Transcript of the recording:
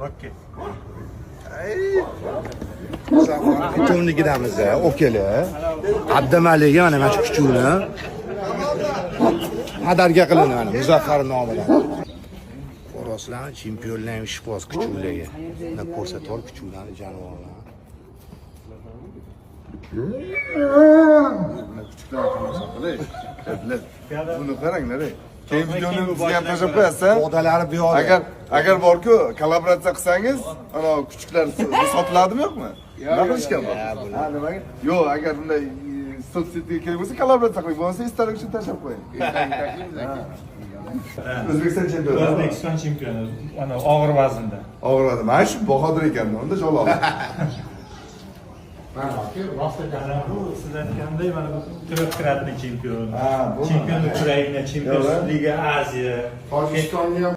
Okey. Pitomnikidamiz, okeli. Abdumaligi mana shu kuchugini hadarga qilindi mana Muzaffar nomidan. Ko'rasizlarmi, chempionlar ham ishqiboz kuchuklarga. Mana ko'rsatib kuchuklarni, jonivorlarni. Buni kuchuklarni tomosha qiling. Buni qaranglar, ey. Keyin videoni bizga ham tashlab qo'yasiz, a? Podalari bu yoqda. Agar borku, kollaboratsiya qilsangiz, ana kuchuklar sotiladimi, yo'qmi? Nima qilishgan bu? Ha, nimaga? Yo'q, agar bunday соцсеть ga kerak bo'lsa, kollaboratsiya qiling, bo'lmasa esdalik uchun tashlab qo'ying. O'zbekiston chempioni. O'zbekiston chempioni. Ana og'ir vaznda. Og'ir vazn. Mana shu Bahodir ekanda, unda Jalol. Mana bu siz aytganday, mana bu трёхкратный chempion. Ha, bu Chempion Ukraina, chempion Yo'q, Liga Aziya. Tojikistonga ham.